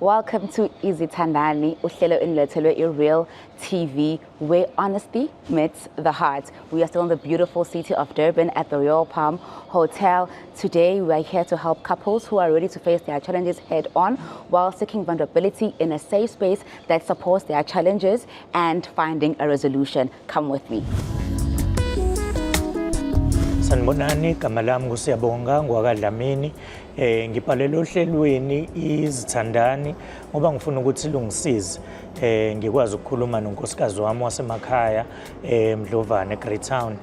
Welcome to Izithandani, uhlelo enilethelwe i-Real TV, where honesty meets the heart. We are still in the beautiful city of Durban at the Royal Palm Hotel. Today, we are here to help couples who are ready to face their challenges head on while seeking vulnerability in a safe space that supports their challenges and finding a resolution. Come with me. Sanibonani, igama lami nguSiyabonga ngwakaDlamini. Ngibhalele ohlelweni izithandani ngoba ngifuna ukuthi lungisize. Ngikwazi ukukhuluma nonkosikazi wami wasemakhaya eMdlovane eGreytown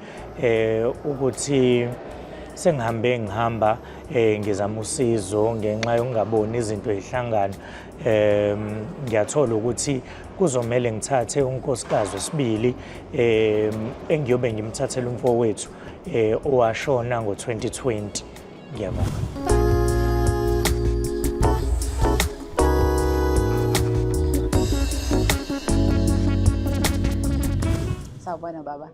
ukuthi sengihambe ngihamba ngizama usizo ngenxa yokungaboni izinto ezihlangana. Ngiyathola ukuthi kuzomele ngithathe unkosikazi wesibili engiyobe ngimthathela umfowethu owashona ngo-2020. Ngiyabonga. Sawubona baba.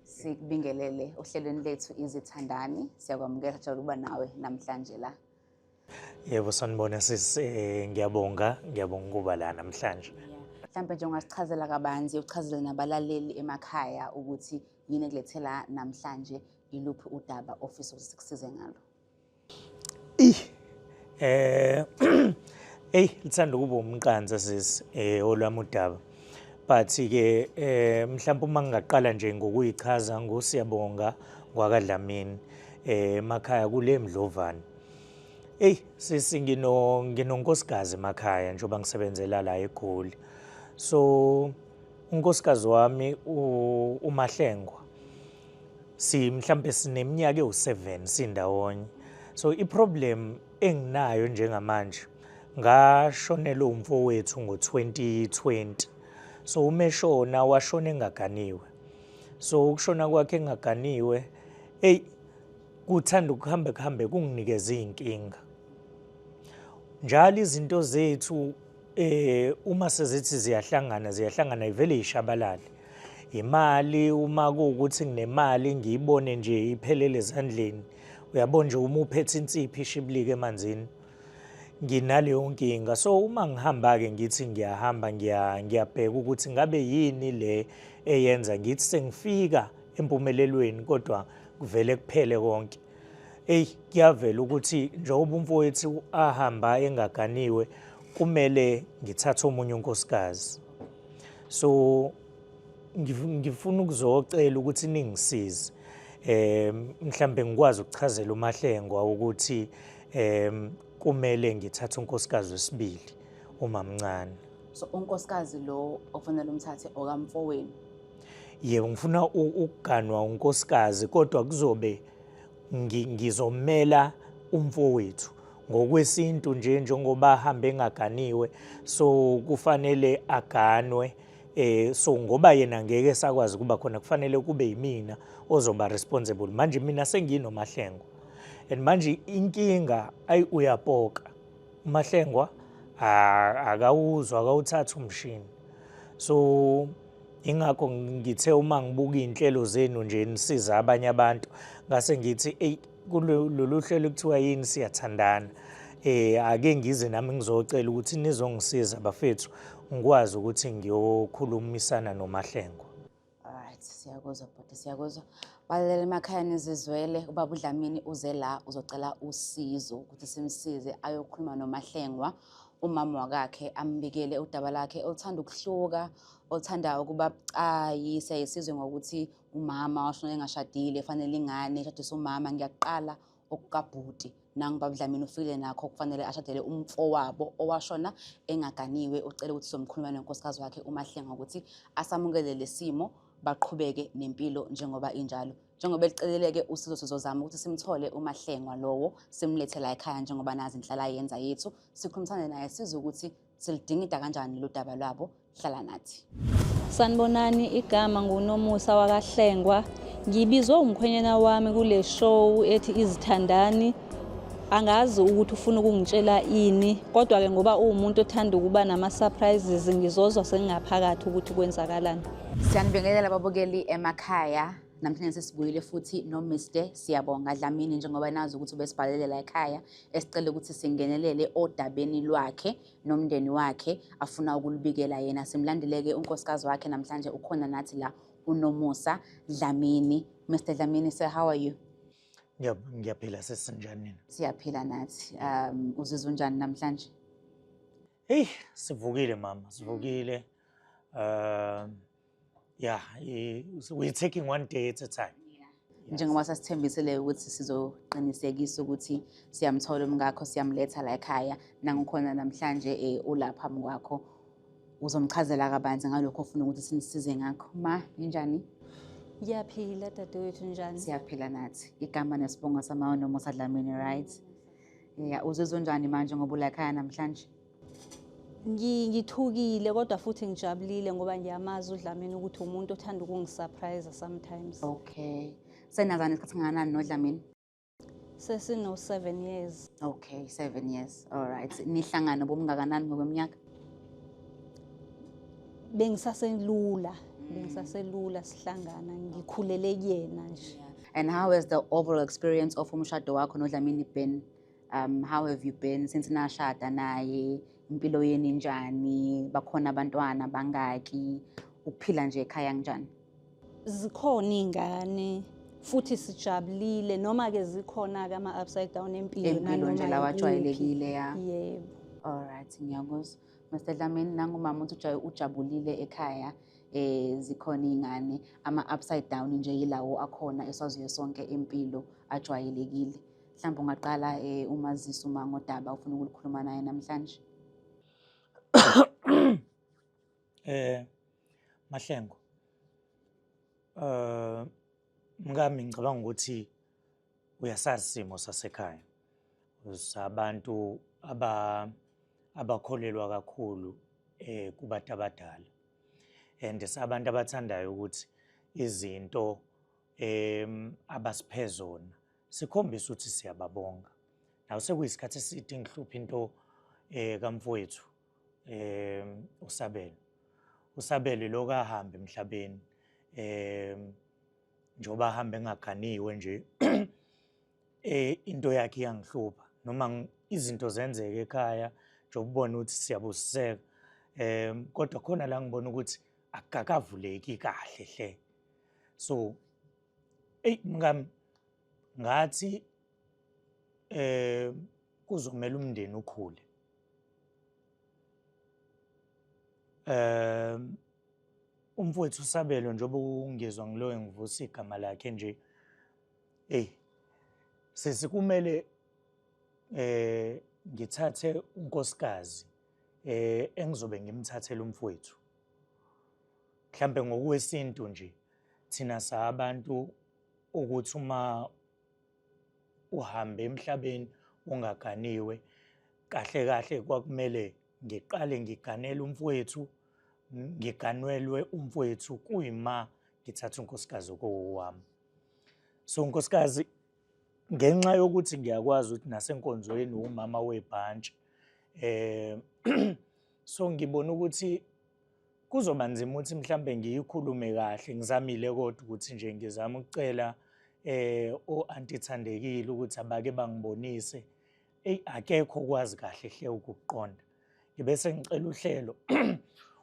Sikubingelele ohlelweni lethu Izithandani. Siyakwamukela jabula ukuba nawe namhlanje la. Yebo, sanibona sisi, ngiyabonga, ngiyabonga ukuba la namhlanje. Mhlampe nje ungasichazela kabanzi, uchazele nabalaleli emakhaya ukuthi yini ekulethela namhlanje, iluphi udaba ofisa ukuthi sikusize ngalo. Ey, lithanda ukuba umqansa sisi, olwami udaba. But ke mhlawumbe uma ngingaqala nje ngokuyichaza nguSiyabonga ngwakaDlamini emakhaya kule Mdlovane. Ey sisi, nginonkosikazi emakhaya njengoba ngisebenzela la eGoli. So unkosikazi wami uMahlengwa, si mhlambe sineminyaka ewu7 sindawonye. So iproblem enginayo njengamanje, ngashonelwa umfowethu ngo-2020. So umeshona washona engaganiwe. So ukushona kwakhe engaganiwe, ey, kuthanda ukuhambe kuhambe kunginikeza izinkinga. Njalo izinto zethu uma sezithi ziyahlangana, ziyahlangana ivele ishabalale. Imali, uma kuwukuthi nginemali ngiyibone nje iphelele ezandleni. Uyabona nje uma uphethe insipho ishibilike emanzini. Nginaleyo nkinga. So uma ngihamba ke ngithi ngiyahamba ngiyabheka ukuthi ngabe yini le eyenza ngithi sengifika empumelelweni kodwa kuvele kuphele konke. Ey, kuyavela ukuthi njengoba umfowethu ahamba engaganiwe kumele ngithathe omunye unkosikazi. So ngifuna ukuzocela ukuthi ningisize. Mhlambe ngikwazi ukuchazela uMahlengwa ukuthi kumele ngithathe unkosikazi wesibili umamncane. So unkosikazi lo ofanele umthathe okamfowenu? Yebo, ngifuna ukuganwa unkosikazi kodwa kuzobe ngizomela umfowethu ngokwesintu nje njengoba ahambe engaganiwe, so kufanele aganwe. So ngoba yena ngeke sakwazi kuba khona, kufanele kube yimina ozoba responsible. Manje mina senginoMahlengwa and manje inkinga ayi uyapoka uMahlengwa, akawuzwa, akawuthatha umshini. So ingakho ngithe uma ngibuka iy'nhlelo zenu nje nisiza abanye abantu, ngase ngithi eyi kulolu hlelo kuthiwa yini siyathandana, ake ngize nami ngizocela ukuthi nizongisiza bafethu ngikwazi ukuthi ngiyokhulumisana noMahlengwa. Alright, siyakuzwa bhuti, siyakuzwa. Balaleli emakhaya nizizwele, ubaba uDlamini uze la uzocela usizo ukuthi simsize ayokhuluma noMahlengwa, umama wakakhe, ambikele udaba lakhe oluthanda ukuhluka, oluthanda ukuba bucayi. Siyayisizwe ngokuthi umama washona engashadile, fanele ingane ishadise umama. Ngiyaqala okukabhuti nangu baba uDlamini ufikile nakho kufanele ashadele umfowabo owashona engaganiwe. Ucela ukuthi sizomkhuluma nonkosikazi wakhe uMahlenga ukuthi asamukele lesimo, baqhubeke nempilo njengoba injalo. Njengoba eliceleleke usizo, sizozama ukuthi simthole uMahlengwa lowo, simlethe la ekhaya njengoba nazi inhlala yenza yethu, sikhulumisane naye sizwe ukuthi silidingida kanjani lo daba lwabo. Hlala nathi. Sanibonani, igama nguNomusa wakaHlengwa. Ngibizwe umkhwenyana wami kule show ethi Izithandani. Angazi ukuthi ufuna ukungitshela ini, kodwa-ke ngoba uwumuntu othanda ukuba nama-surprises, ngizozwa sengingaphakathi ukuthi kwenzakalani. Siyanibingelela babukeli emakhaya. Namhlanje sesibuyile futhi no Mr Siyabonga Dlamini, njengoba nazi ukuthi ubesibhalele la ekhaya esicela ukuthi singenelele odabeni lwakhe nomndeni wakhe afuna ukulubikela yena. Simlandeleke unkosikazi wakhe, namhlanje ukhona nathi la uNomusa Dlamini. Mr Dlamini, sir, how are you? Ngiyaphila, sesinjani nina? Siyaphila nathi. Uzizwa unjani namhlanje? Hey, sivukile mama, sivukile. Yeah, we're taking one day at a time. Njengoba sasithembisile ukuthi sizoqinisekisa ukuthi siyamthola umkakho, siyamletha la ekhaya, nangikhona namhlanje ulapha phambi kwakho, uzomchazela kabanzi ngalokho ofuna ukuthi sinisize ngakho. Ma, ninjani? Ngiyaphila dadewethu, njani? Siyaphila nathi. Igama nesibongo sama Nomusa Dlamini, right? Yeah, uzizwa unjani manje ngoba ula ekhaya namhlanje? Ngithukile kodwa futhi ngijabulile ngoba ngiyamazi uDlamini ukuthi umuntu othanda ukungisurprise sometimes. Okay. Senazana isikhathi singakanani noDlamini? Sesino 7 years. Okay, 7 years. All right. Nihlangana bomngakanani ngokweminyaka? Bengisaselula, bengisaselula sihlangana, ngikhulele kuyena nje. And how has the overall experience of umshado wakho noDlamini been? How have you been since nashada naye? Impilo yenu injani? Bakhona abantwana bangaki? Ukuphila nje ekhaya kanjani? Zikhona ingane futhi sijabulile, noma ke zikhona ke ama upside down empilo. Empilo nje nanoma lawa ikuphi. Ajwayelekile, ya. Yebo. All right, ngiyakuzwa. Mr Dlamini, nangumama uthi ujabulile ekhaya, zikhona ingane, ama upside down nje yilawo akhona eswaziyo sonke empilo ajwayelekile. Mhlawumbe ungaqala umazisa uma ngodaba ufuna ukulikhuluma naye namhlanje. Mahlengo. Mkami, ngicabanga ukuthi uyasazi isimo sasekhaya. Sabantu abakholelwa kakhulu kubantu abadala. And sabantu abathandayo ukuthi izinto abasiphe zona sikhombise ukuthi siyababonga. Naw sekuyisikhathi eside ngihlupha into kamfowethu uSabelo. USabelo lo kahamba emhlabeni, njengoba ahamba engaganiwe nje, into yakhe iyangihlupha noma izinto zenzeka ekhaya njengoba ubona ukuthi siyabusiseka, kodwa khona la ngibona ukuthi akukakavuleki kahle hle. So eyi mngami, ngathi kuzomela umndeni ukhule. Umfowethu uSabelo, njengoba ungizwa ngiloyo ngivusa igama lakhe nje, hey sisi, kumele ngithathe unkosikazi engizobe ngimthathele umfowethu. Mhlambe ngokwesintu nje thina sabantu ukuthi uma uhambe emhlabeni ungaganiwe, kahle kahle kwakumele ngiqale ngiganele umfowethu, ngiganwelwe umfowethu, kuyima ngithatha unkosikazi okowami. So unkosikazi, ngenxa yokuthi ngiyakwazi ukuthi nasenkonzweni umama webhantshi, so ngibona ukuthi kuzoba nzima ukuthi mhlambe ngiyikhulume kahle. Ngizamile kodwa ukuthi nje ngizama ukucela o-anti Thandekile ukuthi abake bangibonise. Eyi, akekho okwazi kahle hle ukukuqonda. Ngibe sengicela uhlelo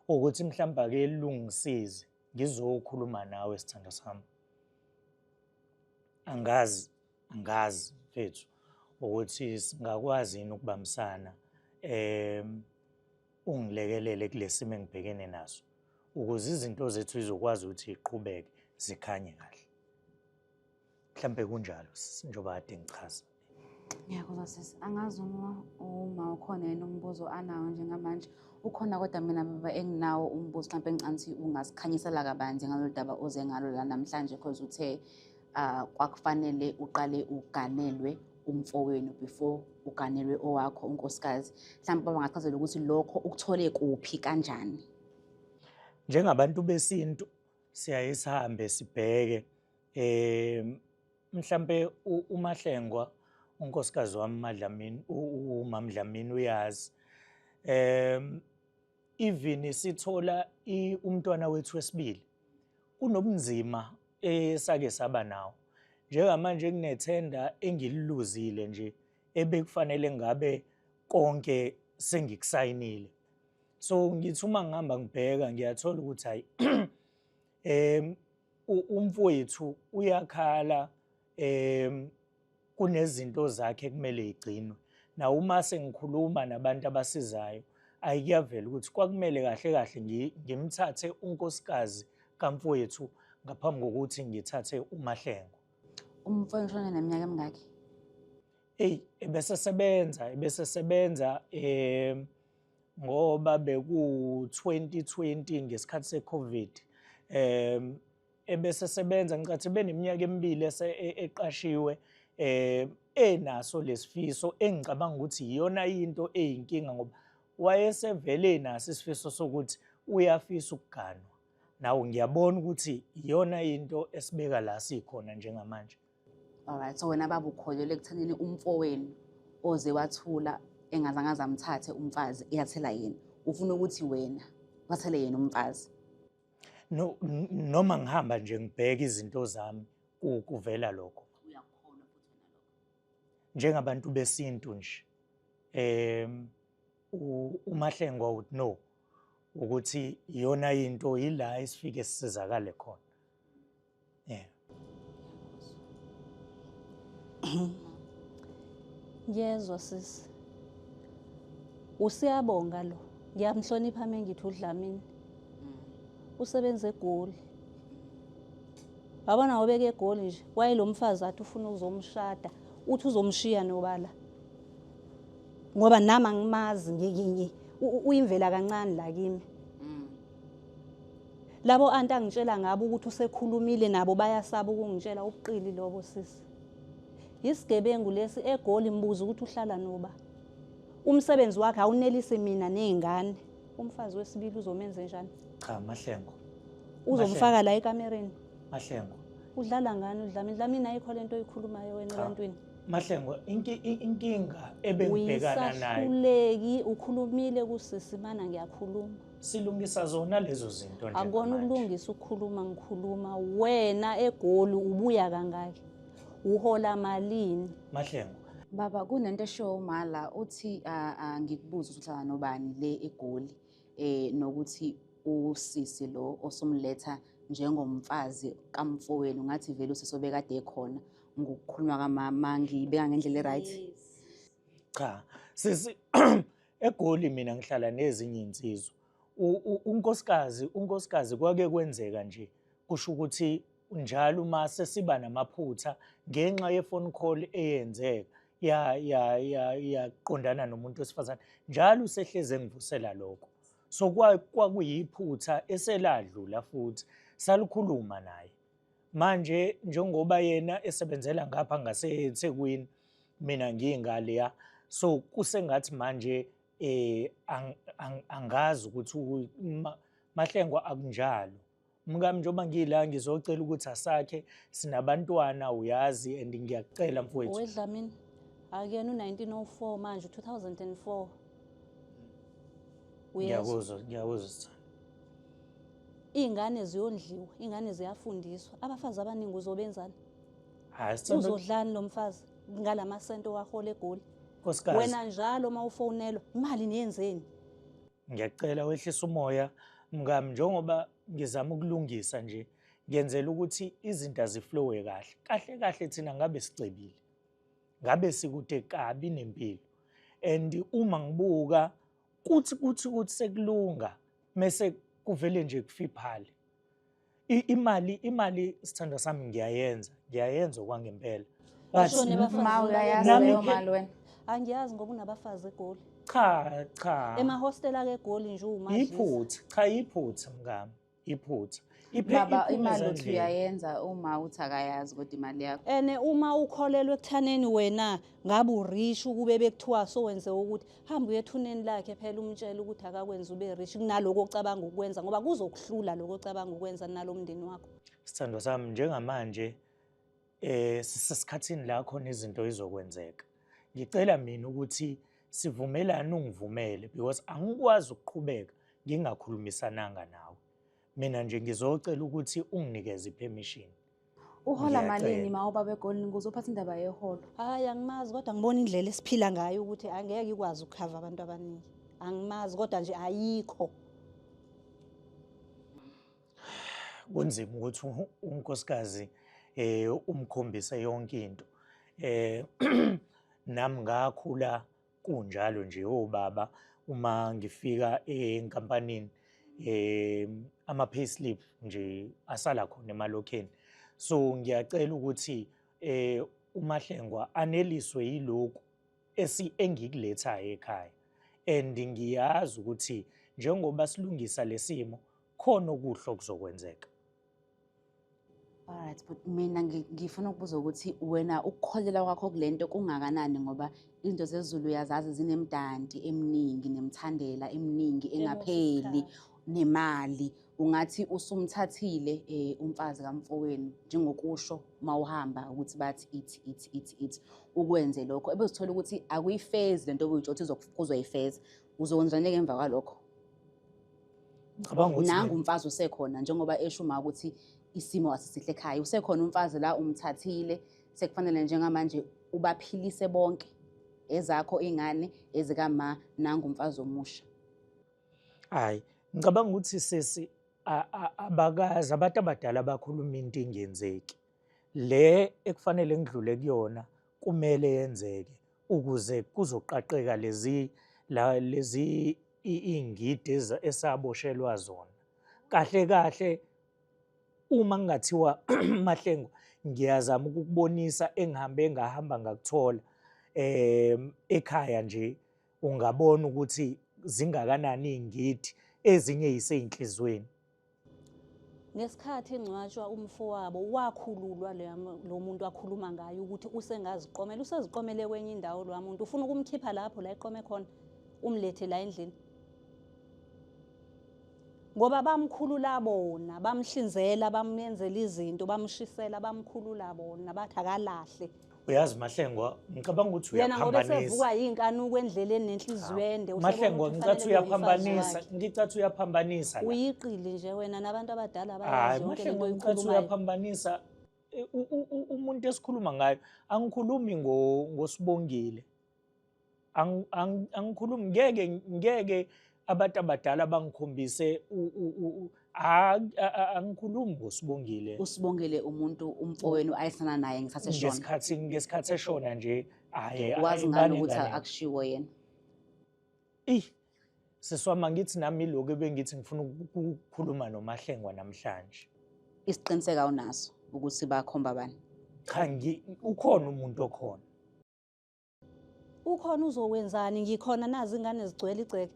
ukuthi mhlawumbe ake lungisize ngizokhuluma nawe, sithandwa sami. Angazi, angazi mfethu ukuthi singakwazi yini ukubambisana, ungilekelele kulesimo engibhekene naso ukuze izinto zethu izokwazi ukuthi iqhubeke zikhanye kahle. Mhlambe kunjalo njengoba kade ngichaza. Ngiyakuzwa sisi. Angazi uma ukhona yena umbuzo anawo njengamanje. Ukhona, kodwa mina baba enginawo umbuzo, mhlawumbe ngicabanga ukuthi ungasikhanyisela kabanzi ngalolu daba oze ngalo la namhlanje, because uthe kwakufanele uqale uganelwe umfowenu before uganelwe owakho unkosikazi. Mhlawumbe baba ngachazela ukuthi lokho ukuthole kuphi, kanjani? Njengabantu besintu siyaye sihambe sibheke, mhlambe uMahlengwa unkosikazi wami MaDlamini, uMamDlamini uyazi, even sithola umntwana wethu wesibili kunobunzima. esake saba nawo. Njengamanje kunethenda engililuzile nje ebekufanele ngabe konke sengikusayinile. So ngithi uma ngihamba ngibheka ngiyathola ukuthi hayi umfowethu uyakhala kunezinto zakhe kumele igcinwe. Na uma sengikhuluma nabantu abasizayo ayikuyavela ukuthi kwakumele kahle kahle ngimthathe unkosikazi kamfowethu ngaphambi kokuthi ngithathe uMahlengo. Umfowenu ushone neminyaka emingaki? Eyi, ebesesebenza ebesesebenza ngoba beku-2020 ngesikhathi se-COVID. Ebesesebenza ngicathi beneminyaka emibili eqashiwe enaso lesifiso engicabanga ukuthi iyona into eyinkinga ngoba wayesevele enaso isifiso sokuthi uyafisa ukuganwa. Nawo ngiyabona ukuthi iyona into esibeka la sikhona njengamanje. Alright, so wena baba ukholelwa ekuthenini umfowenu oze wathula engazange azamthathe umfazi eyathela yena. Ufuna ukuthi wena wathele yena umfazi. No, noma ngihamba nje ngibheka izinto zami kuvela lokho. Uyakholwa futhi wena lokho. Njengabantu besintu nje. uMahlengwa would know ukuthi iyona into yila esifike sisizakale khona. Yeah. Ngiyezwa sisi. Usiyabonga lo. Ngiyamhlonipha mengithi uDlamini. Usebenza eGoli. Wabona ngobeke eGoli nje, wayelo mfazi athi ufuna uzomshada, uthi uzomshiya nobala. Ngoba nami angimazi ngikinye, uyimvela kancane la kimi. Labo anti angitshela ngabo ukuthi usekhulumile nabo bayasaba ukungitshela ubuqili lobo sisi. Isigebengu lesi eGoli mbuza ukuthi uhlala noba. Umsebenzi wakhe awunelisi mina nezingane. Umfazi wesibili uzomenza njani? Cha, Mahlengo. Uzomfaka la ekamereni. Mahlengo. Udlala ngani uDlamini? Dlamini ayikho lento oyikhulumayo wena ebantwini. Mahlengo, inkinga ebengibhekana nayo. Uyisahluleki, ukhulumile kusisi mana ngiyakhuluma. Silungisa zona lezo zinto nje. Akona ukulungisa ukukhuluma ngikhuluma wena eGoli ubuya kangaki? Uhola malini? Mahlengo. Baba kunento eshow mala uthi ngikubuza ukuthi uhlala nobani le eGoli nokuthi usisi lo osumletha njengomfazi kamfowenu ngathi vele usisi obekade ekhona ngokukhuluma kamama ngibeka ngendlela e-right. Cha, sisi eGoli mina ngihlala nezinye insizwa. Unkosikazi kwake kwenzeka nje kusho ukuthi njalo uma sesiba namaphutha ngenxa ye-phone call eyenzeka yaqondana nomuntu wesifazane njalo usehleze engivusela lokho. So kwakuyiphutha eseladlula futhi salikhuluma naye. Manje njengoba yena esebenzela ngapha ngaseThekwini mina ngingaleya, so kusengathi manje angazi ukuthi Mahlengwa akunjalo. Mkami njengoba ngila ngizocela ukuthi asakhe sinabantwana uyazi and ngiyakucela mfowethu. WeDlamini akuyena u1904 manje u2004. Ngiyakuzwa, ngiyakuzwa sithando. Iy'ngane ziyondliwa, iy'ngane ziyafundiswa. Abafazi abaningi uzobenzani? Uzodlani lo mfazi ngalamasenti owahola eGoli? Nkosikazi. Wena njalo uma ufonelwa, imali niyenzeni? Ngiyacela wehlisa umoya mngami njengoba ngizama ukulungisa nje ngenzela ukuthi izinto aziflowe kahle. Kahle kahle thina ngabe sicebile. Ngabe sikude kabi nempilo. And uma ngibuka kuthi kuthi kuthi sekulunga mese kuvele nje kufiphale. Imali sithandwa sami ngiyayenza, ngiyayenza okwangempela. But Ma uyayazi leyo mali wena? Angiyazi ngoba unabafazi eGoli. Cha, cha. Emahostela ke eGoli nje umadlisa. Iphutha, cha iphutha mngami, iphutha. Baba imali uthi uyayenza uma uthi akayazi kodwa imali yakho. Ene uma ukholelwa ekuthaneni wena ngabe urich ukube bekuthiwa sowenze ukuthi hamba uye ethuneni lakhe phela umtshele ukuthi akakwenza ube rich kunaloko ocabanga ukwenza ngoba kuzokuhlula lokho ocabanga ukwenza nalomndeni wakho. Sithandwa sami njengamanje sisesikhathini la khona izinto izokwenzeka. Ngicela mina ukuthi sivumelane ungivumele because angikwazi ukuqhubeka ngingakhulumisananga nawe. Mina nje ngizocela ukuthi unginikeze ipermission. Uhola malini Ngiyacela. ma ubaba eGoli ngizophatha indaba yeholo. Hayi angimazi kodwa ngibona indlela esiphila ngayo ukuthi angeke ikwazi ukukhava abantu abaningi. Angimazi kodwa nje ayikho. Kunzima ukuthi unkosikazi umkhombise yonke into. Nami ngakhula kunjalo nje obaba uma ngifika enkampanini ama payslip nje asala khona emalokheni. So ngiyacela ukuthi uMahlengwa aneliswe yilokhu esi engikulethayo ekhaya and ngiyazi ukuthi njengoba silungisa lesimo khona okuhle okuzokwenzeka. Alright, but mina ngifuna ukubuza ukuthi wena ukukholelwa kwakho kulento kungakanani ngoba izinto zezulu uyazazi zinemdanti eminingi nemthandela eminingi engapheli nemali ungathi usumthathile umfazi kamfowenu njengokusho uma uhamba ukuthi bathi ithi ithi ithi ithi ukwenze lokho ebezithola ukuthi akuyifezi lento obuyitsho ukuthi uzoyifeza uzokwenzani emva kwalokho? Ngicabanga ukuthi Nangu umfazi usekhona njengoba esho uma ukuthi isimo asisihle ekhaya, usekhona umfazi la umthathile, sekufanele njengamanje ubaphilise bonke ezakho ingane ezikama nangu umfazi omusha. Hayi, ngicabanga ukuthi sisi abakazi abantu abadala bakhuluma into ingenzeki. Le ekufanele ngidlule kuyona kumele yenzeke ukuze kuzoqaqeka lezi la lezi iy'ngidi esaboshelwa zona. Kahle kahle uma kungathiwa Mahlengo ngiyazama ukukubonisa engihambe ngahamba ngakuthola ekhaya nje ungabona ukuthi zingakanani iy'ngidi ezinye yisey'nhliziyweni. Ngesikhathi engcwatshwa umfowabo wakhululwa lo muntu akhuluma ngaye ukuthi usengaziqomela, useziqomele kwenye indawo lowa muntu, ufuna ukumkhipha lapho la eqome khona umlethe la endlini. Ngoba bamkhulula bona, bamhlinzela, bamenzela izinto, bamshisela, bamkhulula bona, bathi akalahle. Uyazi Mahlengwa, ngicabanga ukuthi Yena ngoba uyaphambanisa. esevuka yinkanuko endleleni nenhliziyo ende, usebona Mahlengwa, ukuthi ngicathi kufanele kube umfazi uyaphambanisa, wakhe. ngicathi uyaphambanisa la. Uyiqili nje wena nabantu abadala Hayi bayazi yonke lento Mahlengwa, ngicathi oyikhulumayo. uyaphambanisa. Umuntu esikhuluma ngayo, angikhulumi ngoSibongile. Angikhulumi, ngeke abantu abadala bangikhombise angikhulumi ngoSibongile. USibongile umuntu umfowenu ayehlala naye ngesikhathi eshona. Ngesikhathi eshona nje, hhayi, Wazi hhayi, ngani ukuthi banengane. akushiwo yena? Eyi, sisi wami, angithi nami ilokhu ebengithi ngifuna ukukhuluma noMahlengwa namhlanje. Isiqiniseko awunaso ukuthi bakhomba bani? Cha, ukhona umuntu okhona. Ukhona uzokwenzani? Ngikhona nazi ingane zigcwele igceke.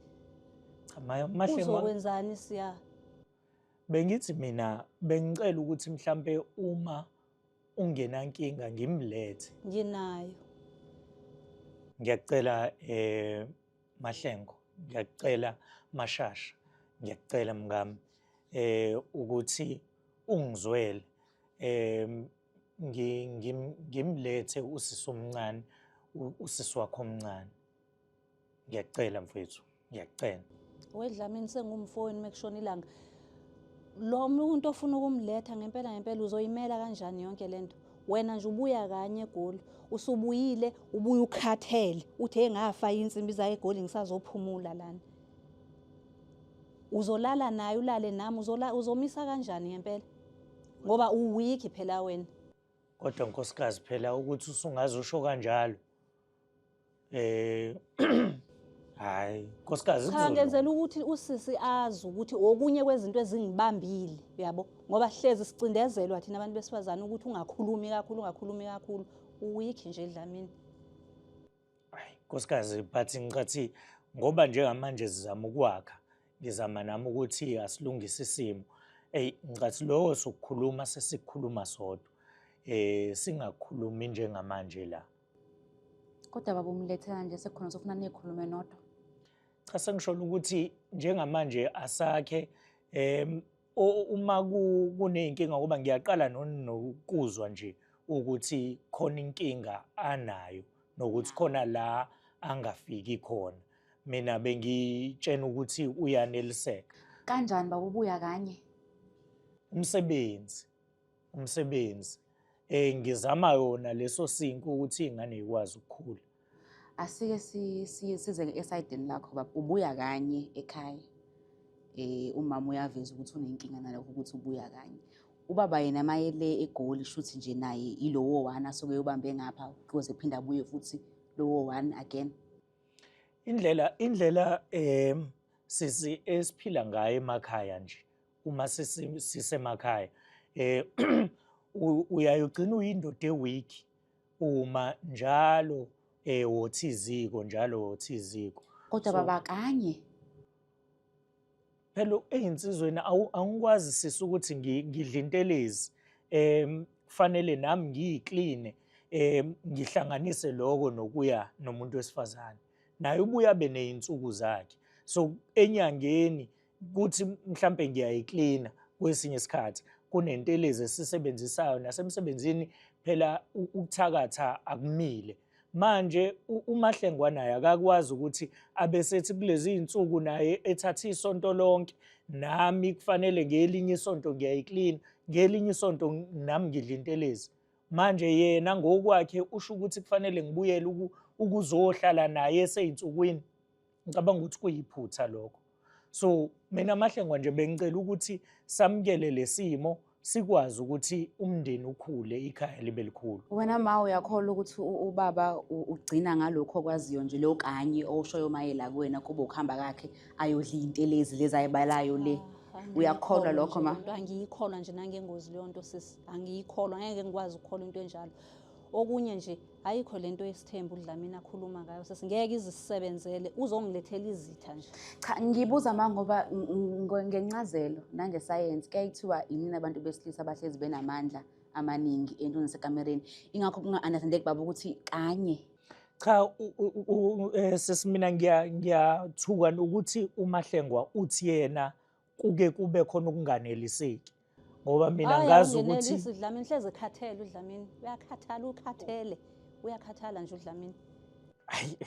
Cha, Mahlengwa, Uzokwenzani siya? Bengithi mina bengicela ukuthi mhlambe uma ungenankinga ngimlethe. Nginayo. Ngiyacela Mahlengo, ngiyacela Mashasha, ngiyacela mngami ukuthi ungizwele ngimlethe usisi omncane, usisi wakho omncane. Ngiyacela mfowethu, ngiyacela. WeDlamini sengumfowenu mekushona ilanga. Lo muntu ofuna ukumletha ngempela ngempela uzoyimela kanjani yonke lento? Wena nje ubuya kanye eGoli, usubuyile ubuya ukhathele, uthi engafa insimbi zayo eGoli ngisazophumula lana. Uzolala naye ulale nami, uzomisa kanjani ngempela? Ngoba uweak phela wena. Kodwa nkosikazi phela ukuthi usungaze usho kanjalo. Hayi, nkosikazi Cha, kuzolunga. ngenzela ukuthi usisi azi ukuthi okunye kwezinto ezingibambile, uyabo? Ngoba hlezi sicindezelwa thina abantu besifazane ukuthi ungakhulumi kakhulu, ungakhulumi kakhulu. Uweak nje Dlamini. Hayi, nkosikazi, but ngicathi ngoba njengamanje sizama ukwakha, ngizama nami ukuthi asilungise isimo. Ey, ngicathi lokho sokukhuluma sesikhuluma sodwa. Singakhulumi njengamanje la. Kodwa baba umlethela nje sekukhona sofuna nikhulume nodwa. Cha, sengisholo ukuthi njengamanje asakhe uma kuneyinkinga ngoba ngiyaqala nokuzwa nje ukuthi khona inkinga anayo nokuthi khona la angafiki khona. Mina bengitshena ukuthi uyaneliseka. Kanjani baba ubuya kanye? Umsebenzi. Ngizama yona leso sinkwa ukuthi iy'ngane y'kwazi ukukhula. Asike size esayidini lakho baba, ubuya kanye ekhaya. Umama uyaveza ukuthi unenkinga nalokho ukuthi ubuya kanye. Ubaba yena mayele eGoli shuthi nje naye ilowo one asuke eyobambe ngapha kuze phinde abuye futhi lowo one again. Indlela sisi esiphila ngayo emakhaya nje uma sisemakhaya uyaye ugcina uyindoda eweak uma njalo wothi iziko njalo wothi iziko. Kodwa baba kanye phela eyinsizweni angikwazi sisi ukuthi ngidla intelezi kufanele nami ngiyikline ngihlanganise lokho nokuya nomuntu wesifazane naye ubuye abe ney'nsuku zakhe. So enyangeni kuthi mhlampe ngiyayiklina kwesinye isikhathi kunentelezi esisebenzisayo nasemsebenzini phela ukuthakatha akumile. Manje uMahlengwa naye akakwazi ukuthi abesethi kulezi iy'nsuku naye ethathe isonto lonke, nami kufanele ngelinye isonto ngiyayiklina, ngelinye isonto nami ngidla intelezi. Manje yena ngokwakhe usho ukuthi kufanele ngibuyele ukuzohlala naye esey'nsukwini. Ngicabanga ukuthi kuyiphutha lokho. So mina Mahlengwa nje bengicela ukuthi samukele lesimo sikwazi ukuthi umndeni ukhule, ikhaya libe likhulu. Wena ma uyakholwa ukuthi ubaba ugcina ngalokho okwaziyo nje lo kanye oshoyo mayela kuwena kuba ukuhamba kakhe ayodla iy'ntelezi lezi ayibalayo le. Uyakholwa lokho ma? Angiyikholwa nje nangengozi leyo nto sisi, angiyikholwa, ngeke ngikwazi ukukholwa into enjalo. Okunye nje ayikho lento yesithembu uDlamini akhuluma ngayo sisi, ngeke izisebenzele, uzongilethela izitha nje. Cha, ngibuza ma ngoba ngencazelo nangesayensi kuyaye kuthiwa inini abantu besilisa abahlezi benamandla amaningi entweni zasekamereni, ingakho kunga-understandeki baba ukuthi kanye. Cha, sisi mina ngiyathuka ukuthi uMahlengwa uthi yena kuke kube khona ukunganeliseki ngoba mina ngazi ukuthi uDlamini hleze ekhathele, uDlamini uyakhathala, ukhathele, uyakhathala nje uDlamini. Hayi,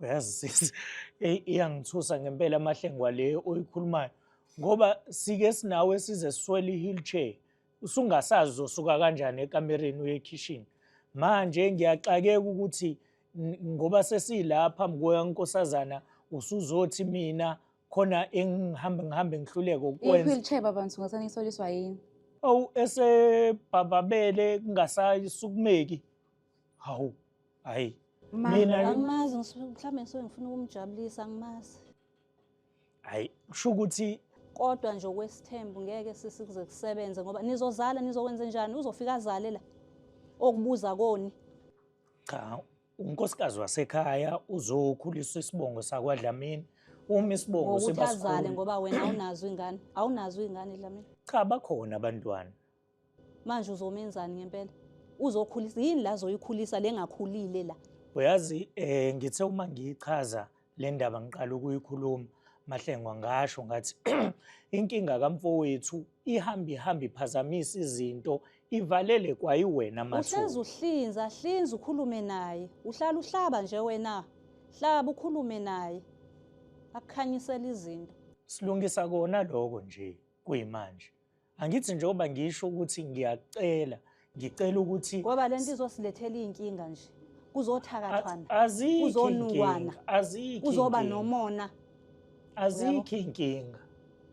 uyazi sisi, iyangithusa ngempela amahlengwa le oyikhulumayo ngoba sike sinawe size siswele i-wheelchair, usungasazi uzosuka kanjani ekamereni uye ekhishini. Manje ngiyaxakeka ukuthi ngoba sesilapha phambi kwenkosazana usuzothi mina khona engihambe ngihambe ngihluleke ukwenza. I-wheelchair baba ngisungase yini? Awu, esebhababele kungasasukumeki. Hawu, hayi. Mina angimazi, mhlawumbe ngisuke ngifuna ukumjabulisa, angimazi. Hayi, kusho ukuthi kodwa nje okwesithembu ngeke sisi kuze kusebenze ngoba nizozala, nizokwenza njani? Uzofika azale la okubuza koni. Cha, unkosikazi wasekhaya uzokhulisa isibongo sakwaDlamini. Uma isibongo ngokuthi azale ngoba wena awunazo ingane, awunazo ingane Dlamini. Cha, bakhona abantwana. Manje uzomenzani ngempela? Uzokhulisa yini la azoyikhulisa lengakhulile la? Uyazi ngithe uma ngiyichaza le ndaba ngiqala ukuyikhuluma Mahlengwa ngasho ngathi inkinga kamfowethu ihamba ihamba iphazamisa izinto ivalele kwayiwena mathuba. Uhlezi uhlinza, hlinza ukhulume naye. Uhlala uhlaba nje wena. Hlaba ukhulume naye. Akukhanyisela izinto. Silungisa kona lokho nje kuyimanje. Angithi njengoba ngisho ukuthi ngiyacela, ngicela ukuthi ngoba lento izosilethela iy'nkinga nje. Kuzothakathwana, kuzonukwana, kuzoba nomona. Azikho iy'nkinga.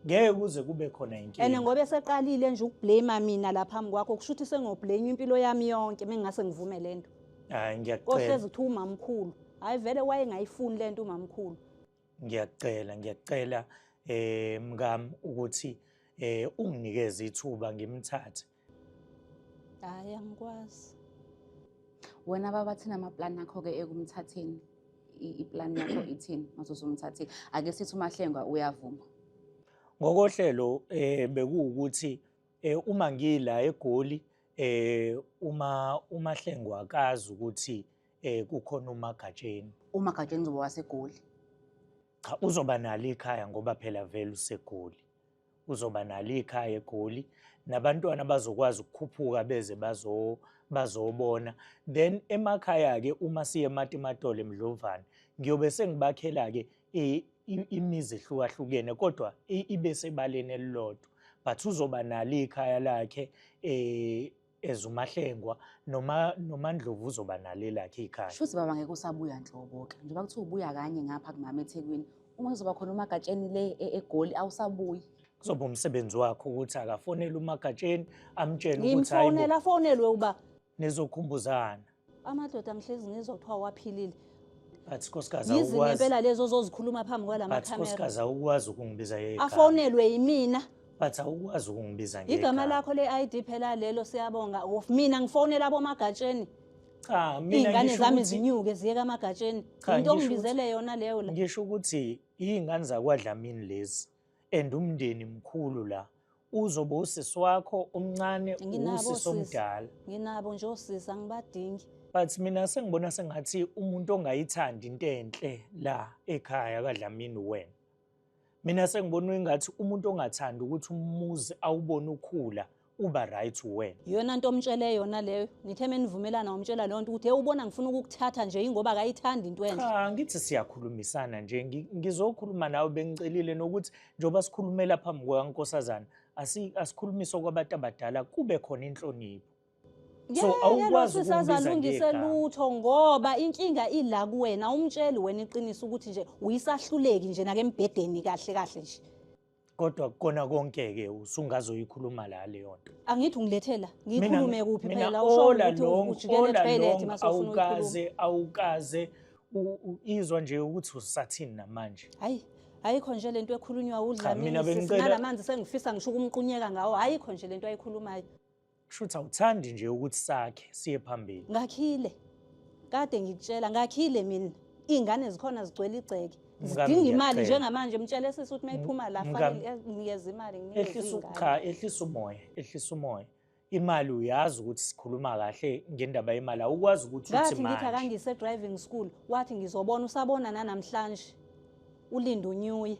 Ngeke kuze kube khona inkinga. And ngoba eseqalile nje ukublame mina la phambi kwakho, kusho ukuthi sengoblame impilo yami yonke mengingase ngivume lento. Hayi, ngiyacela. Kohlezi kuthiwa umamkhulu. Hayi vele wayengayifuni lento umamkhulu. Ngiyacela, ngiyacela mkami ukuthi unginikeze ithuba ngimthathe. Hayi, angikwazi. Wena baba thina amaplan akho ke ekumthatheni, iplan yakho ithini masosumthathile? Ake sithi uMahlengwa uyavuma. Ngokohlelo bekuwukuthi uma ngila eGoli uma uMahlengwa akazi ukuthi kukhona uMagatsheni. UMagatsheni uzoba waseGoli? Cha, uzoba nalo ikhaya ngoba phela vele useGoli. Uzoba nalo ikhaya eGoli nabantwana bazokwazi ukukhuphuka beze bazobona. Then emakhaya ke uma siye eMatimatolo eMdlovane ngiyobe sengibakhela ke imizi ehlukahlukene kodwa ibe sebaleni elilodwa, but uzoba nalo ikhaya lakhe. as uMahlengwa noma noMaNdlovu uzoba nalo elakhe ikhaya. Shuthi baba ngeke usabuya nhlobo-ke, njengoba kuthiwa ubuya kanye ngapha kumama eThekwini, uma kuzoba khona uMagatsheni le eGoli awusabuyi. Kuzoba umsebenzi wakhe ukuthi akafonele uMagatsheni amtshele ukuthi hayi bo, Ngimfonela afonelwe uba nizokhumbuzana. Amadoda ngihlezi ngizwa kuthiwa waphilile. But nkosikazi Yizi awukwazi. ngempela lezo ozozikhuluma phambi kwalama But khamera. nkosikazi awukwazi ukungibiza ngegama. Afonelwe yimina. But awukwazi ukungibiza ngegama. Igama lakho le-ID phela lelo siyabonga. Mina ngifonela abomagatsheni. Cha, mina Iy'ngane ngisho zami ukuthi zinyuke ziye kamagatsheni. Cha, Into ngisho ukuthi ongibizele yona leyo la. Ngisho ukuthi iy'ngane zakwaDlamini lezi and umndeni mkhulu la. Uzobe usisi wakho omncane, Nginabo usisi osisi. omdala. Nginabo nje osisi angibadingi. But mina sengibona sengathi umuntu ongayithandi into enhle la ekhaya kaDlamini wena. Mina sengibona engathi umuntu ongathandi ukuthi umuzi awubone ukhula uba right wena. Iyona nto omtshele yona leyo. Nithe menivumelana wamtshela leyo nto ukuthi hey ubona ngifuna ukukuthatha nje ingoba akayithandi into enhle. Cha, ngithi siyakhulumisana nje, ngizokhuluma nawe bengicelile nokuthi njengoba sikhulumela phambi kukaNkosazana, asikhulumise okwabantu abadala kube khona inhlonipho. So Ngeke awukwazi lo sisi ukumbiza azalungise ngegama. lutho ngoba inkinga ila kuwena, umtsheli wena iqiniso ukuthi nje uyisahluleki nje nake embhedeni kahle kahle nje. Kodwa kona konke-ke usungazoyikhuluma la leyo nto. Angithi ungilethela, Mina ngiyikhulume kuphi mina phela, usho all ukuthi along, ujikele all etoilet along, mase ufuna ukuyikhuluma. awukaze izwa nje ukuthi usathini namanje. Hayi, ayikho nje lento ekhulunywa Cha, uDlamini, mina sisi, bengicela nalamanzi sengifisa ngisho ukumqunyeka ngawo, ayikho nje lento ayikhulumayo. Kusho awuthandi nje ukuthi sakhe siye phambili. Ngakhile. Kade ngikutshela ngakhile mina. Iy'ngane zikhona zigcwele igceke. Mkami, Zidinga imali ngiyacela. njengamanje, mtshele sisi ukuthi mayiphuma la, Mkami. fake nginikeze imali, nginikeze iy'ngane. Cha, ehlisa umoya, ehlisa umoya. Imali uyazi ukuthi sikhuluma kahle ngendaba yemali, awukwazi ukuthi uthi Ngathi ngithi manje. akangise driving school, wathi ngizobona, usabona nanamhlanje. Ulinda unyuye.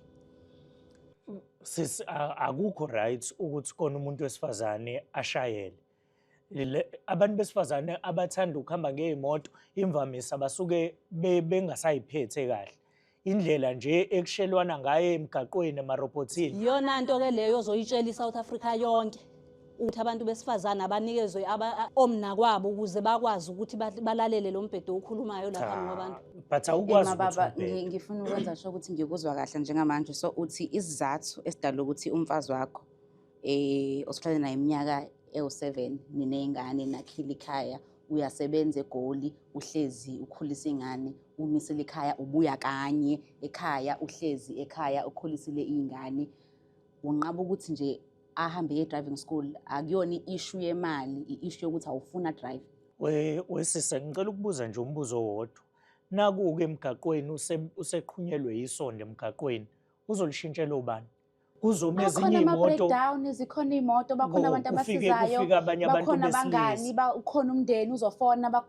Sisi, akukho right ukuthi kona umuntu wesifazane ashayele. Abantu besifazane abathanda ukuhamba ngey'moto imvamisa basuke bengasayiphethe kahle. Indlela nje ekushelwana ngayo emgaqweni emarobhothini. Iyona nto ke leyo ozoyitshela iSouth Africa yonke ukuthi abantu besifazane abanikezwe omnakwabo ukuze bakwazi ukuthi balalele lo mbhedo okhulumayo lapha Cha, ngabantu. But awukwazi Ema ukuthi baba, ubheke. ngifuna ukwenza sure ukuthi ngikuzwa kahle njengamanje. So uthi isizathu esidala ukuthi umfazi wakho osuhlale naye iminyaka ewu-7 niney'ngane nakhile ikhaya, uyasebenza eGoli, uhlezi ukhulisa ingane, umisile ikhaya, ubuya kanye ekhaya, uhlezi ekhaya ukhulisile iy'ngane, unqaba ukuthi nje ahambe ye-driving school. Akuyona i-issue yemali, i-issue yokuthi awufuna drive. Wesisa, ngicela ukubuza nje umbuzo owodwa. Naku-ke emgaqweni useqhunyelwe yisondo emgaqweni, uzolishintshela ubani? Kuzoma Bakhona ezinye iy'moto. ama-breakdown, zikhona iy'moto, bakhona abantu abasizayo, Kufike abanye abantu bakhona abangani, besilisa. ukhona umndeni uzofona.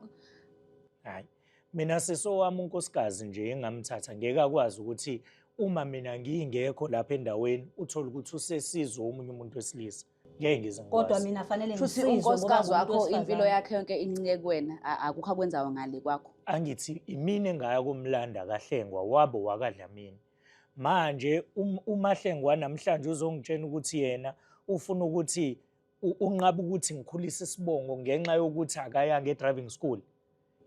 Hayi, mina sisowami unkosikazi nje engamthatha ngeke akwazi ukuthi uma mina ngingekho lapha endaweni uthole ukuthi usesizwe omunye umuntu wesilisa. Ngeke ngize Kodwa ngikwazi. mina fanele Shuthi ngisizwe ngoba unkosikazi ngumuntu wakho impilo wesifazane. yakhe yonke incike kuwena, akukho akwenzayo ngale kwakho. Angithi imina engaya kumlanda kaHlengwa wabo wakaDlamini. Manje uMahlengwa namhlanje uzongitshela ukuthi yena ufuna ukuthi unqabe ukuthi ngikhulise isibongo ngenxa yokuthi akayanga e-driving school.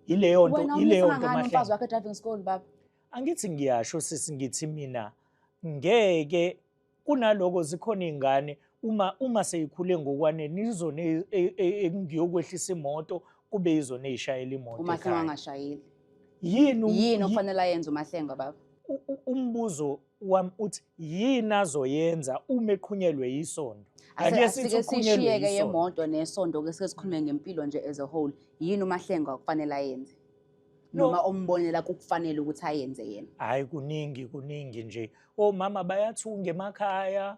Yileyo nto, Wena yileyo umisa nto ngani umfazi Mahlengwa. wakho e-driving school baba? Angithi ngiyasho sisi, ngithi mina ngeke kunaloko zikhona iy'ngane uma seyikhule ngokwanele izona engiyokwehlisa imoto kube yizona ey'shayela imoto UMahlengwa ekhaya. angashayeli. Yini Yini okufanele ayenze uMahlengwa baba? Umbuzo wami uthi yini azoyenza uma eqhunyelwe yisondo? Ake sithi Asike uqhunyelwe sishiyeke yisondo. yemoto nesondo, ke sike sikhulume ngempilo nje as a whole. Yini uMahlengwa okufanele ayenze? No. Noma ombonela kukufanele ukuthi ayenze yena? Hayi, kuningi, kuningi nje. Omama bayathunga emakhaya,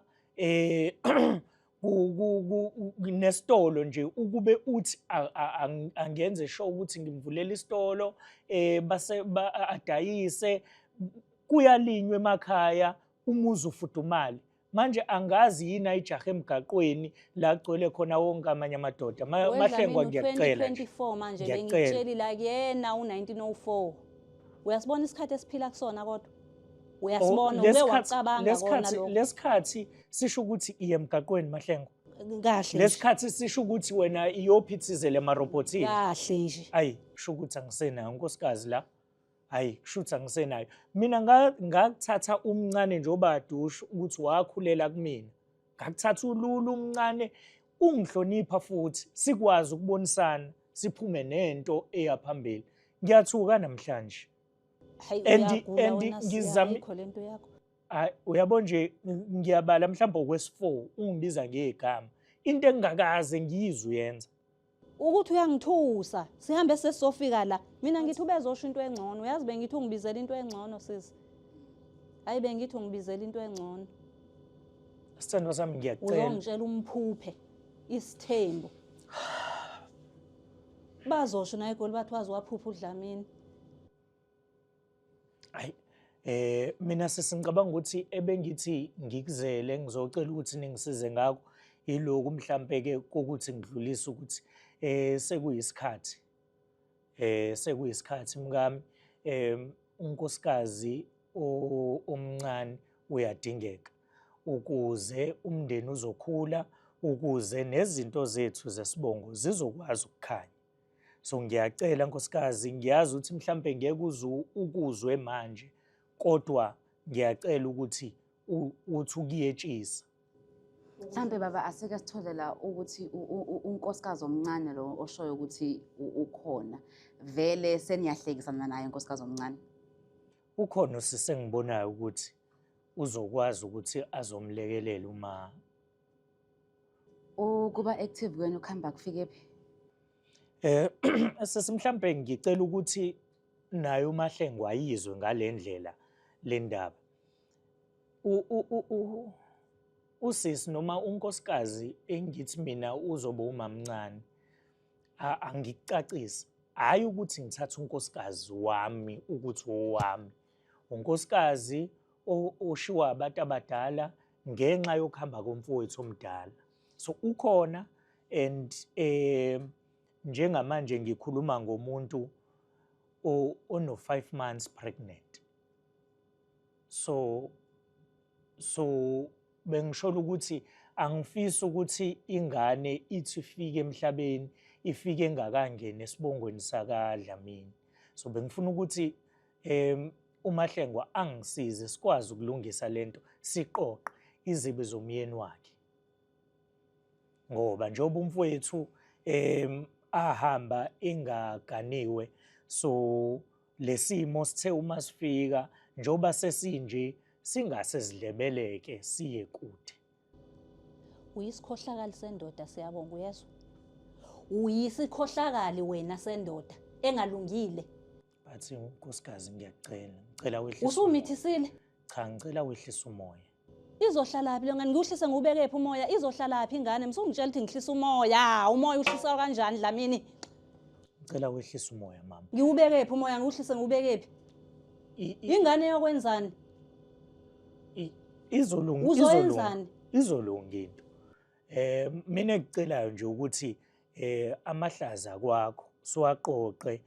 nesitolo nje ukube uthi angenze sure ukuthi ngimvulela isitolo, base adayise, kuyalinywa emakhaya, umuzi ufudumale. Manje angazi yini ayijahe emgaqweni la gcwele khona wonke amanye amadoda. Wedla Mahlengwa, mina ngiyacela nje. 2024 manje Ngiyacela. bengikutshelile akuyena u-1904. Uyasibona isikhathi esiphila kusona kodwa? Uyasibona, uke wacabanga kona lokho. Lesikhathi sisho ukuthi iye emgaqweni Mahlengwa. Kahle nje. Lesikhathi sisho ukuthi wena iyophithizela emarobhothini. Kahle nje. Ayi, kusho ukuthi angisenayo unkosikazi la. Hayi, kusho ukuthi angisenayo. Mina ngakuthatha umncane nje obadusha ukuthi wakhulela kumina. Ngakuthatha ulula umncane ungihlonipha futhi sikwazi ukubonisana siphume nento eya phambili. Ngiyathuka namhlanje. Hayi And- uyagula and wena Siya, ayikho lento yakho. Hayi, uyabo nje ngiyabala mhlawumbe okwesi-4 ungibiza ngegama. Into engingakaze ngiyizwe uyenza. Ukuthi uyangithusa, sihambe sesizofika la. Mina ngithi ubezosho into engcono, uyazi bengithi ungibizela into engcono sisi. Hayi bengithi ungibizela into engcono. Sithandwa sami ngiyacela. Uzongitshela umphuphe isithembu. Bazosho naye egoli bathi waze waphupha uDlamini. Hayi mina sisi ngicabanga ukuthi ebengithi ngikuzele ngizocela ukuthi ningisize ngakho iloku mhlampe ke kokuthi ngidlulise ukuthi sekuyisikhathi sekuyisikhathi mkami unkosikazi omncane uyadingeka ukuze umndeni uzokhula ukuze nezinto zethu zesibongo zizokwazi ukukhanya. So ngiyacela nkosikazi, ngiyazi ukuthi mhlampe ngeke uze ukuzwe manje, kodwa ngiyacela ukuthi uthi ukuyetshisa. Mhlampe baba asike sithole la ukuthi unkosikazi omncane lo oshoyo ukuthi ukhona vele seniyahlekisana naye unkosikazi omncane. Ukhona usisi engibonayo ukuthi uzokwazi ukuthi azomlekelela uma Ukuba active kwenu kuhamba kufike phi? Sisi mhlampe ngicela ukuthi naye uMahlengo ayizwe ngalendlela le ndaba. Usisi noma unkosikazi engithi mina uzobe umamncane angikucacise hhayi ukuthi ngithatha unkosikazi wami ukuthi owami. Unkosikazi oshiwa abantu abadala ngenxa yokuhamba komfowethu omdala. So ukhona and njengamanje ngikhuluma ngomuntu ono 5 months pregnant. So bengishola ukuthi angifisi ukuthi ingane ithi ifike emhlabeni ifike engakangeni esibongweni sakaDlamini. So bengifuna ukuthi uMahlengwa angisize sikwazi ukulungisa lento siqoqe izibi zomyeni wakhe. Ngoba njengoba umfowethu ahamba engaganiwe, so lesimo sithe uma sifika njengoba sesinje singase sidlebeleke siye kude. Uyisikhohlakali sendoda siyabonga uyezwa? Uyisikhohlakali wena sendoda engalungile. Bathi nkosikazi ngiyacela, ngicela wehlise. Usumithisile? Cha, ngicela wehlise umoya. Izohlalaphi le ngane? Ngiwuhlise ngiwubekephi umoya? Izohlalaphi ingane? Msungitshela ukuthi ngihlisa umoya. Umoya uhlisa kanjani Dlamini? Ngicela wehlise umoya mama. Ngiwubekephi umoya? Ngiwuhlise ngiwubekephi? Ingane yokwenzani? Izolunga, Uzoyenzani? izolunga into. Mina engikucelayo nje ukuthi amahlaza kwakho siwaqoqe,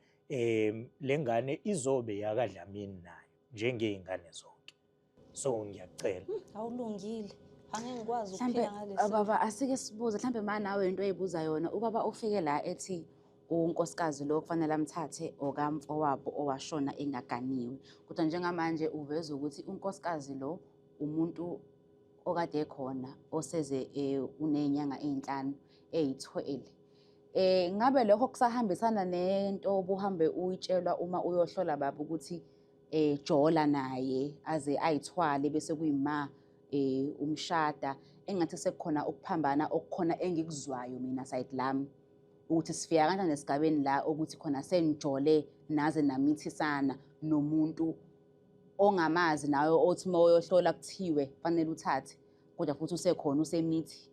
lengane izobe yakaDlamini nayo njengey'ngane zonke. So ngiyacela. Awulungile. Angeke ngikwazi Mhlambe ukuphila ngalesi. Baba asike sibuze mhlambe ma nawe into oyibuza yona ubaba ufike la ethi unkosikazi lo kufanele amthathe okamfowabo owashona engaganiwe. Kodwa njengamanje uveza ukuthi unkosikazi lo umuntu okade ekhona oseze unezinyanga ezinhlanu eyithwele. Ngabe lokho kusahambisana nento obuhambe uyitshelwa uma uyohlola baba ukuthi jola naye aze ayithwale bese kuyima umshada, engathi sekukhona ukuphambana okukhona engikuzwayo mina side lami ukuthi sifika kanjani esigabeni la ukuthi khona senijole naze namithisana nomuntu ongamazi nawe othi uma uyohlola kuthiwe fanele uthathe kodwa futhi usekhona usemithi.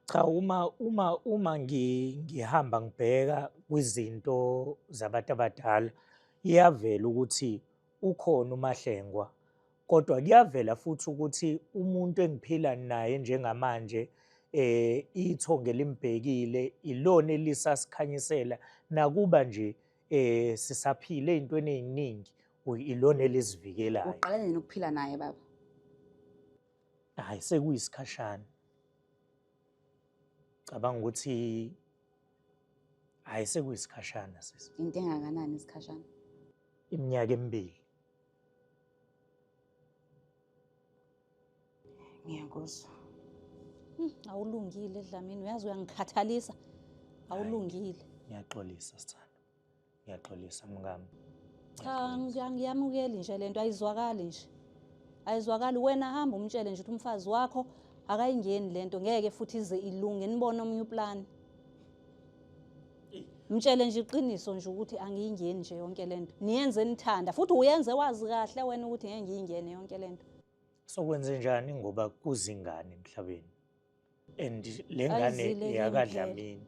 Cha, uma ngihamba ngibheka kwizinto zabantu abadala iyavela ukuthi ukhona uMahlengwa, kodwa kuyavela futhi ukuthi umuntu engiphila naye njengamanje ithongo elimbhekile ilona elisasikhanyisela nakuba nje sisaphile ey'ntweni ey'ningi, ilona elizivikelayo. Uqale nini ukuphila naye baba? Hhayi, sekuyisikhashana. Cabanga ukuthi hayi sekuyisikhashana sisi. Into engakanani isikhashana? Iminyaka emibili. Ngiyakuzwa. Awulungile Dlamini, uyazi uyangikhathalisa. Awulungile. Ngiyaxolisa sithando. Ngiyaxolisa mngami. Cha, angiyamukeli nje lento ayizwakali nje. Ayizwakali wena hamba umtshele nje ukuthi umfazi wakho akayingeni lento ngeke futhi ize ilunge nibone omunye uplani. Mtshele nje iqiniso nje ukuthi angiyingeni nje yonke lento. Niyenze nithanda futhi uyenze wazi kahle wena ukuthi ngeke ngiyingene yonke lento. Sokwenze njani ngoba kuzingane emhlabeni. And le ngane Ayizile kimi eyakaDlamini.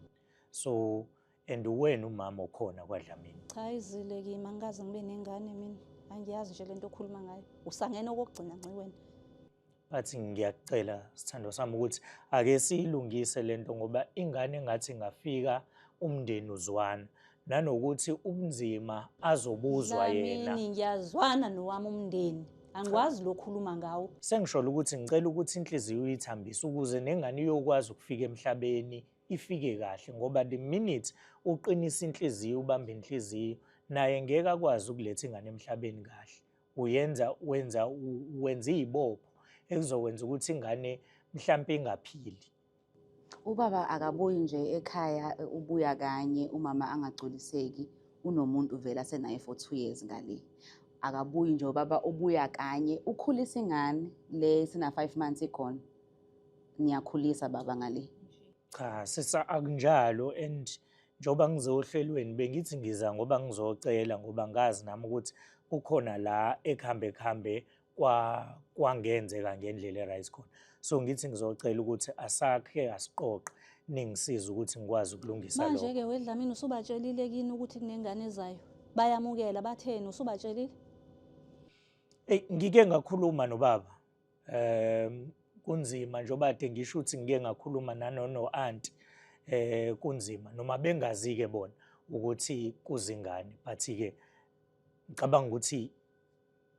So and uwena umama okhona kwaDlamini. Cha izile kimi angikaze ngibe nengane mina. Angiyazi nje lento okhuluma ngayo. Usangene okokugcina nci wena. Bathi ngiyakucela sithando sami ukuthi ake siyilungise lento ngoba ingane engathi ingafika umndeni uzwana nanokuthi ubunzima azobuzwa yena. Dlamini ngiyazwana nowami umndeni. Angikwazi lokhuluma ngawo. Sengisholo ukuthi ngicela ukuthi inhliziyo uyithambise ukuze nengane iyokwazi ukufika emhlabeni ifike kahle ngoba the minute uqinisa inhliziyo ubamba inhliziyo naye ngeke akwazi ukuletha ingane emhlabeni kahle. Uyenza wenza wenza izibopho ekuzokwenza ukuthi ingane mhlampe ingaphili. Ubaba akabuyi nje ekhaya ubuya kanye umama angagculiseki unomuntu vele asenaye for 2 years ngale. Akabuyi nje ubaba ubuya kanye ukhulisa ingane le sina 5 months ikhona. Niyakhulisa baba ngale. Cha sisa akunjalo and njengoba ngizohlelweni bengithi ngiza ngoba ngizocela ngoba ngazi nami ukuthi kukhona la ekuhambe kuhambe kwangenzeka ngendlela e-right khona. So ngithi ngizocela ukuthi asakhe asiqoqe ningisize ukuthi ngikwazi ukulungisa lokho. Manje ke weDlamini usubatshelile kini ukuthi kunengane ezayo. Bayamukela batheni usubatshelile? Ey ngike ngakhuluma nobaba. Kunzima njengoba kade ngisho ukuthi ngike ngakhuluma nanono auntie kunzima noma bengazi ke bona ukuthi kuzingane but ke ngicabanga ukuthi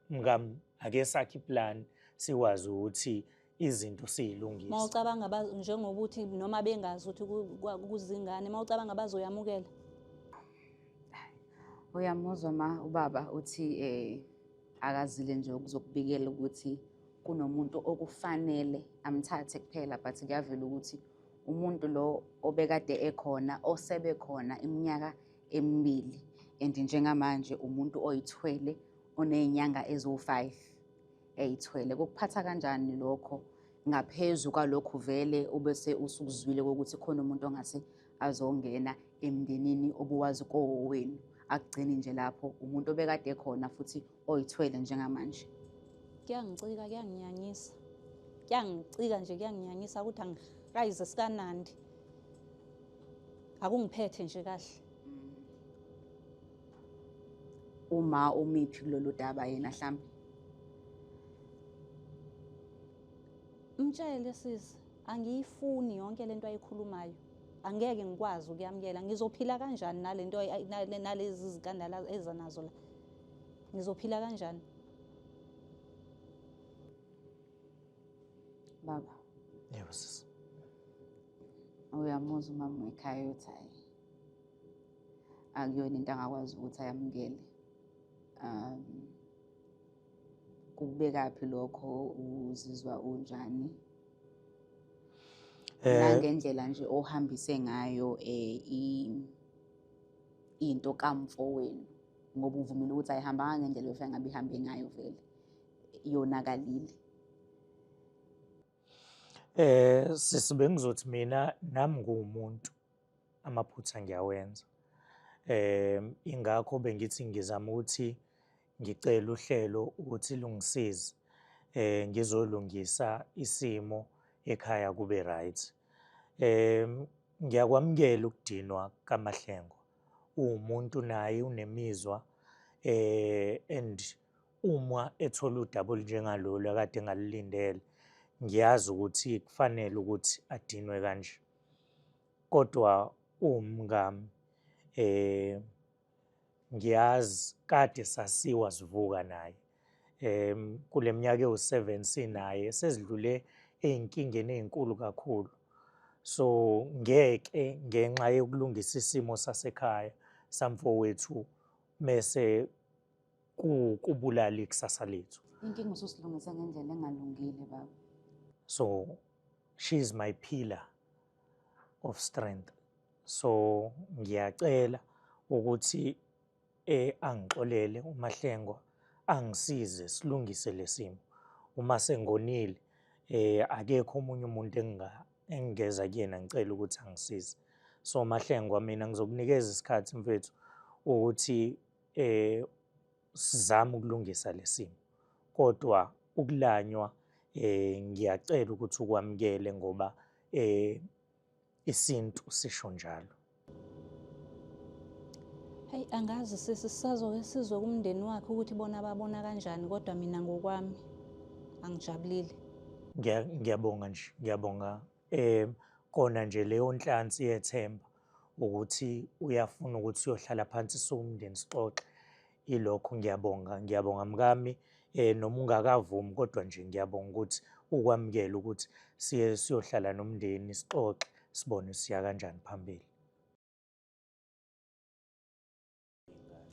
mngami ake sakhe iplan sikwazi ukuthi izinto siyilungise. Mawucabanga njengokuthi noma bengazi ukuthi kuzingane mawucabanga bazoyamukela. Uyamuzwa ma ubaba uthi akazile nje ukuzokubikela ukuthi kunomuntu okufanele amthathe kuphela but kuyavela ukuthi umuntu lo obekade ekhona osebe khona iminyaka emibili and njengamanje umuntu oyithwele onezinyanga eziwu-5 eyithwele. Kukuphatha kanjani lokho ngaphezu kwalokhu vele ubese usukuzwile ukuthi khona umuntu ongase azongena emndenini obuwazi kowenu? Akugcini nje lapho, umuntu obekade ekhona futhi oyithwele njengamanje. Kuyangicika, kuyanginyanyisa. Kuyangicika nje, kuyanginyanyisa ukuthi angikayize sikanandi. Akungiphethe nje kahle. Uma umiphi kulolu daba yena mhlambe? Mtshele sisi, angiyifuni yonke lento ayikhulumayo. Angeke ngikwazi ukuyamukela. Ngizophila kanjani nalento nalezi zikandala eza nazo la? Ngizophila kanjani? Baba. Yebo sisi. Uyamuzwa umama ekhaya uthi hayi akuyona into angakwazi ukuthi ayamukele. Kukubekaphi lokho, uzizwa unjani? Nangendlela nje ohambise ngayo into kamfowenu, ngoba uvumile ukuthi ayihambanga ngendlela ofanele ngabe ihambe ngayo vele yonakalile. Sisi bengizothi mina nami nguwumuntu amaphutha ngiyawenza. Ingakho bengithi ngizama ukuthi ngicela uhlelo ukuthi lungisize ngizolungisa isimo ekhaya kube right. Ngiyakwamukela ukudinwa kaMahlengo. Uwumuntu naye unemizwa and uma ethola udaba olunjengalolu akade engalulindele, ngiyazi ukuthi kufanele ukuthi adinwe kanje. Kodwa uwumngami ngiyazi kade sasiwa sivuka naye. Kule minyaka ewu-7 sinaye sesidlule ey'nkingeni ey'nkulu kakhulu. So ngeke ngenxa yokulungisa isimo sasekhaya samfowethu mese kubulala ikusasa lethu. Inkinga ususilungise ngendlela engalungile baba. So she is my pillar of strength. So ngiyacela ukuthi angixolele uMahlengwa angisize silungise lesimo. Uma sengonile akekho omunye umuntu engingeza kuyena ngicela ukuthi angisize. So Mahlengwa mina ngizokunikeza isikhathi mfethu ukuthi sizame ukulungisa lesimo. Kodwa ukulanywa ngiyacela ukuthi ukwamukele ngoba isintu sisho njalo. Hey, angazi sisi, sisazoke sizwe kumndeni wakhe ukuthi bona babona kanjani, kodwa mina ngokwami angijabulile. Ngiyabonga nje, ngiyabonga kona nje leyo nhlansi yethemba ukuthi uyafuna ukuthi siyohlala phansi siwumndeni sixoxe. Ilokho ngiyabonga, ngiyabonga mkami noma ungakavumi kodwa nje ngiyabonga ukuthi ukwamukela ukuthi siye siyohlala nomndeni sixoxe sibone siya kanjani phambili.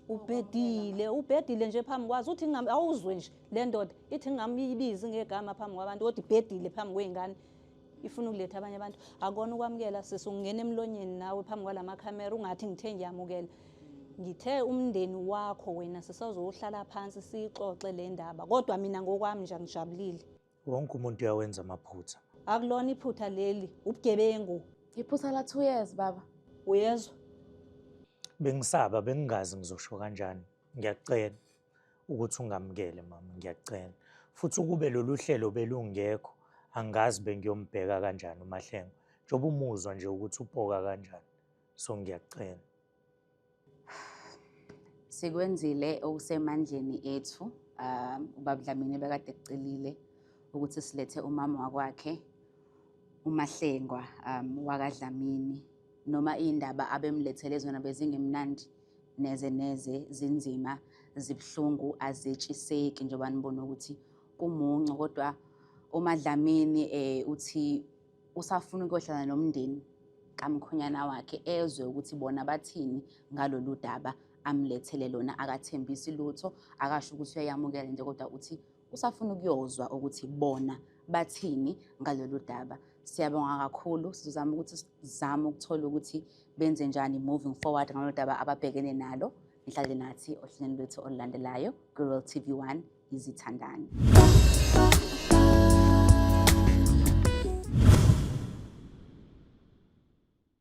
Ubhedile, ubhedile nje phambi kwazo, uthi awuzwe nje le ndoda ithi ngingamibizi ngegama phambi kwabantu, kodwa ibhedile phambi kwey'ngane, ifuna ukuletha abanye abantu. Akona ukwamukela sisi, ungena emlonyeni nawe phambi kwalamakhamera ungathi ngithe ngiyamukela. Ngithe umndeni wakho wena sisazohlala phansi siyixoxe le ndaba, kodwa mina ngokwami nje angijabulile. Wonke umuntu uyawenza amaphutha. Akulona iphutha leli, ubugebengu. Iphutha la 2 years baba. Uyezwa? Bengisaba, bengingazi ngizosho kanjani. Ngiyacela ukuthi ungamukele mama, ngiyacela. Futhi ukube lolu hlelo belungekho, angazi bengiyombheka kanjani uMahlengo. Njengoba umuzwa nje ukuthi upoka kanjani. So ngiyacela. Sikwenzile okusemandleni ethu. Ubaba Dlamini bekade ekucelile ukuthi silethe umama wakwakhe uMahlengwa wakaDlamini, noma indaba abemlethele zona bezingemnandi neze neze, zinzima, zibuhlungu, azitshiseki njengoba nibona ukuthi kumuncu, kodwa uMaDlamini uthi usafuna ukuyohlala nomndeni kamkhonyana wakhe ezwe ukuthi bona bathini ngalolu daba amlethele lona. Akathembisi lutho, akasho ukuthi uyayamukela nje, kodwa uthi usafuna ukuyozwa ukuthi bona bathini ngalolu daba. Siyabonga kakhulu, sizozama ukuthi sizame ukuthola ukuthi benze njani moving forward ngalolu daba ababhekene nalo. Nihlale nathi ohlelweni lwethu olulandelayo ku-Royal TV 1 Izithandani.